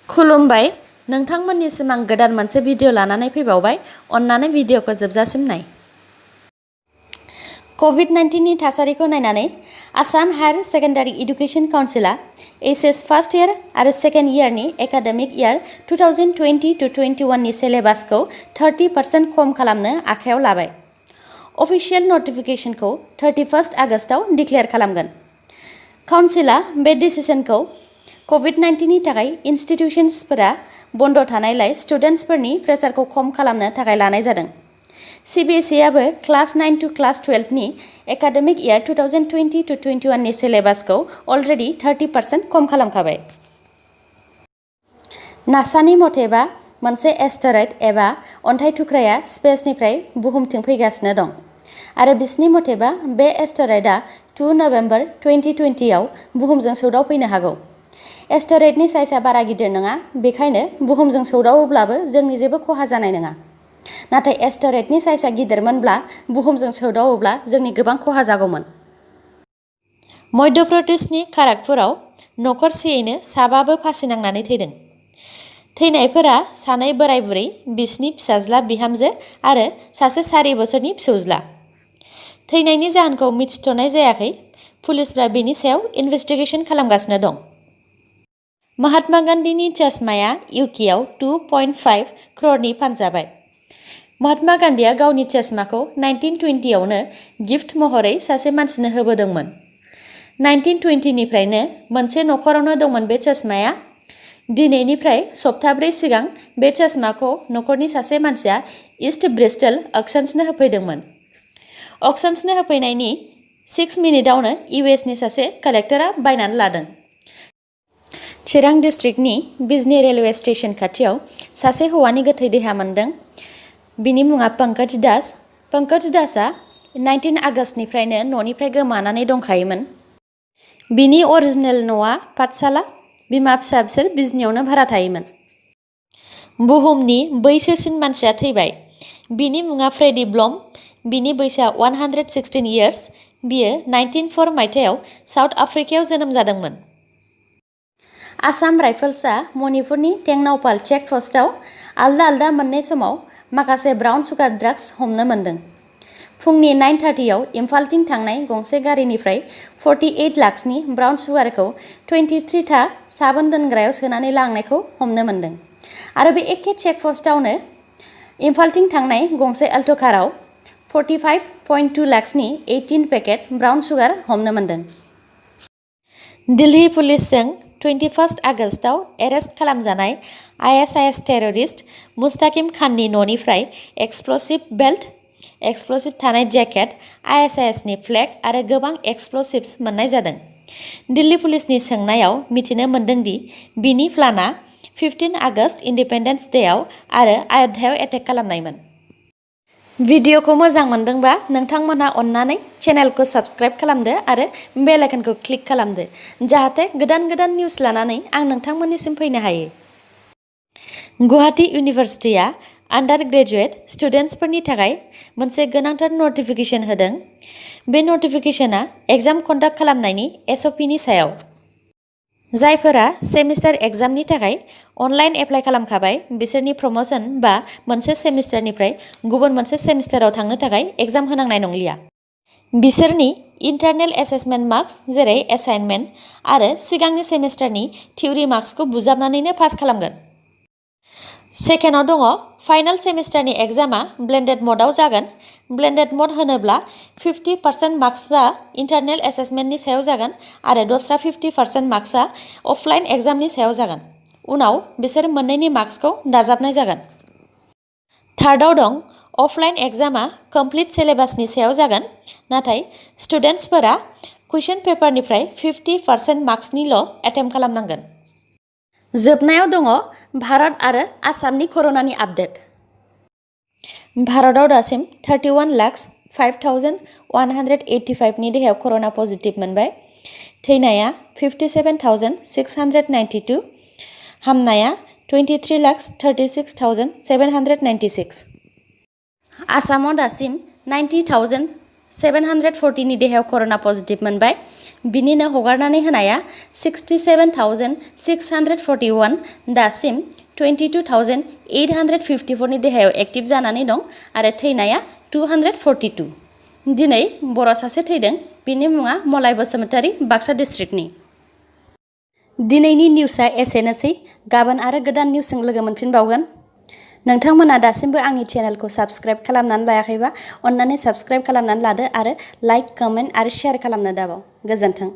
खुलुमबाय नोंथांमोननिसिम आं गोदान मोनसे भिडिअ लानानै फैबावबाय अन्नानै भिडिअखौ जोबजासिम नाय COVID-19 नि थासारिखौ नायनानै आसाम हायर सेकेन्डारि एडुकेशन काउन्सिलआ एचएस फार्स्ट इयार आरो सेकेन्ड इयारनि एकाडेमिक इयार 2020-21 नि सिलेबासखौ 30% खम खालामनो आखायाव लाबाय। अफिसियेल नटिफिकेशनखौ 31 आगस्टआव डिक्लेयार खालामगोन। काउन्सिलआ बे डिसिजनखौ COVID-19 नि थाखाय इन्स्टिट्यूशन्सफोरा बन्द थानायलाय स्टुडेन्ट्सफोरनि प्रेसारखौ खम खालामनो थाखाय लानाय जादों। CBSE आबो क्लास 9 to क्लास 12 नि एकाडेमिक इयार 2020-21 नि सिलेबासखौ अलरेडी 30% खम खालामखाबाय। नासानि मथेबा मोनसे एस्टेरइड एबा अन्थाइ थुख्राया स्पेसनिफ्राय बुहुमथिं फैगासिनो दं आरो बिसनि मथेबा बे एस्टेरइडआ 2 नभेम्बर 2020 आव बुहुमजों सौदावफैनो हागौ। एस्टेरइडनि साइजआ बारा गिदिर नङा, बेखायनो बुहुमजों सौदावोब्लाबो जोंनि जेबो खहा जानाय नङा। नाथाय एस्टेरइडनि साइजआ गिदिरमोनब्ला बुहुमजों सौदावोब्ला जोंनि गोबां खहा जागौमोन। मध्य प्रदेशनि खड़गपुराव नखरसेयैनो साबाबो फासि नांनानै थैदों। थैनायफोरा सानै बोराय बुरै, बिसनि फिसाज्ला बिहामजो आरो सासे 4 बोसोरनि फिसौज्ला। थैनायनि जाहोनखौ मिथिथ'नाय जायाखै। पुलिसफ्रा बेनि सायाव इनभेस्टिगेशन खालामगासिनो दं। महात्मा गान्धीनि चश्माया इउकेआव 2.5 crore फानजाबाय। महात्मा गान्धीया गावनि चश्माखौ 1920 आवनो गिफ्ट महरै सासे मानसिनो होबोदोंमोन। 1920 निफ्रायनो मोनसे नखरावनो दंमोन बे चश्माया। दिनैनिफ्राय सप्ताब्रै सिगां बे चश्माखौ नखरनि सासे मानसिया इस्ट ब्रिस्टल अक्सन्सनो होफैदोंमन। अक्सन्सनो होफैनायनि 6 मिनिटावनो US नि सासे कालेक्टरा बायनानै लादों। चिरां डिस्ट्रिक्टनि बिजनी रेलवे स्टेशन खाथियाव सासे हौवानि गोथै देहा मोनदों। बिनि मुङा पंकज दास। पंकज दासआ 19 आगस्तनिफ्रायनो न'निफ्राय गोमानानै दंखायोमोन। बिनि अरिजिनेल न'आ पाठशाला, बिमा फिसा बिसोर बिजनीयावनो भारा थायोमोन। बुहुमनि बैसोसिन मानसिया थैबाय। बिनि मुङा फ्रेडी ब्लम। बिनि बैसोआ 116 इयार्स। बियो 1904 मायथाइयाव साउथ आफ्रिकायाव जोनोम जादोंमोन। आसाम राइफल्सआ मणिपुरनि टेंनावपाल चेक पोस्टआव आलदा मोननै समाव माखासे ब्राउन सुगार ड्राग्स हमनो मोनदों। फुंनि 9:30 आव इम्फालथिं थांनाय गंसे गारिनिफ्राय 48 लाखसनि ब्राउन सुगारखौ 23 था साबोन दोनग्रायाव सोनानै लांनायखौ हमनो मोनदों आरो बे एखे चेक पोस्टआवनो इम्फालथिं थांनाय गंसे अल्ट' काराव 45.2 लाखसनि 18 पेकेट ब्राउन सुगार हमनो मोनदों। दिल्ली पुलिसजों 21 आगस्टआव एरेस्ट खालामजानाय AHSEC टेररिस्ट मुस्ताकिम खाननि न'निफ्राय एक्सप्लसिभ बेल्ट, एक्सप्लसिभ थानाय जेकेट, AHSEC नि फ्लेग आरो गोबां एक्सप्लसिभ्स मोननाय जादों। दिल्ली पुलिसनि सोंनायाव मिथिनो मोन्दों दि बिनि प्लानआ 15 आगस्ट इन्डिपेन्डेन्स डेआव आरो अय'ध्यायाव एटेक खालामनायमोन। भिडिअखौ मोजां मोनदोंबा नोंथांमोनहा अन्नानै चेनेलखौ साबस्क्राइब खालामदो आरो बेल आइकनखौ क्लिक खालामदो जाहाथे गोदान निउज लानानै आं नोंथांमोननिसिम फैनो हायो। गुवाहाटी इउनिभारसिटिया आन्डार ग्रेजुएट स्टुडेन्ट्सफोरनि थाखाय मोनसे गोनांथार नटिफिकेशन होदों। बे नटिफिकेशना एग्जाम कन्डाक्ट खालामनायनि SOP नि सायाव। जायफोरा सेमिस्टार एग्जामनि थाखाय अनलाइन एप्लाइ खालामखाबाय बिसोरनि प्रमोशन बा मोनसे सेमिस्टारनिफ्राय गुबुन मोनसे सेमिस्टाराव थांनो थाखाय एग्जाम होनांनाय नंलिया। बिसोरनि इन्टारनेल एसेसमेन्ट मार्क्स जेरै एसाइनमेन्ट आरो सिगांनि सेमिस्टारनि थिउरि मार्क्सखौ बुजाबनानैनो पास खालामगोन। सेकेन्डआव दङ फाइनाल सेमिस्टारनि एग्जामा ब्लेन्डेड मडआव जागोन। ब्लेन्डेड मड होनोब्ला 50% मार्क्सआ इन्टारनेल एसेसमेन्टनि सायाव जागोन आरो दस्रा 50% मार्क्सआ अफलाइन एग्जामनि सायाव जागोन। उनाव बिसोर मोननैनि मार्क्सखौ दाजाबनाय जागोन। थार्डआव दं अफलाइन एग्जामा कमप्लिट सिलेबासनि सायाव जागोन, नाथाय स्टुडेन्ट्सफोरा कुइसन पेपारनिफ्राय 50% मार्क्सनिल' एटेम्प्ट खालामनांगोन। जोबनायाव दङ भारत आरो आसामनि कर'नानि आपडेट। भारतआव दासिम 31,05,185 नि देहायाव कर'ना पजिटिभ मोनबाय। थैनाया 57,692। हामनाया 23,36,796। आसामाव दासिम 90,000 740 नि देहायाव कर'ना पजिटिभ मोनबाय। बिनिनो हगारनानै होनाया 67,641 दासिम 22,854 नि देहायाव एक्टिभ जानानै दं आरो थैनाया 242। दिनै बर' सासे थैदों, बिनि मुङा मलाय बसुमतारी, बाक्सा डिस्ट्रिक्टनि। दिनैनि निउसआ एसेनोसै। गाबोन आरो गोदान निउसजों लोगो मोनफिनबावगोन। नोंथांमोना दासिमबो आंनि चेनेलखौ साबस्क्राइब खालामनानै लायाखैबा अन्नानै साबस्क्राइब खालामनानै लादो आरो लाइक, कमेन्ट आरो शेयार खालामनो दाबाव। गोजोन्थों।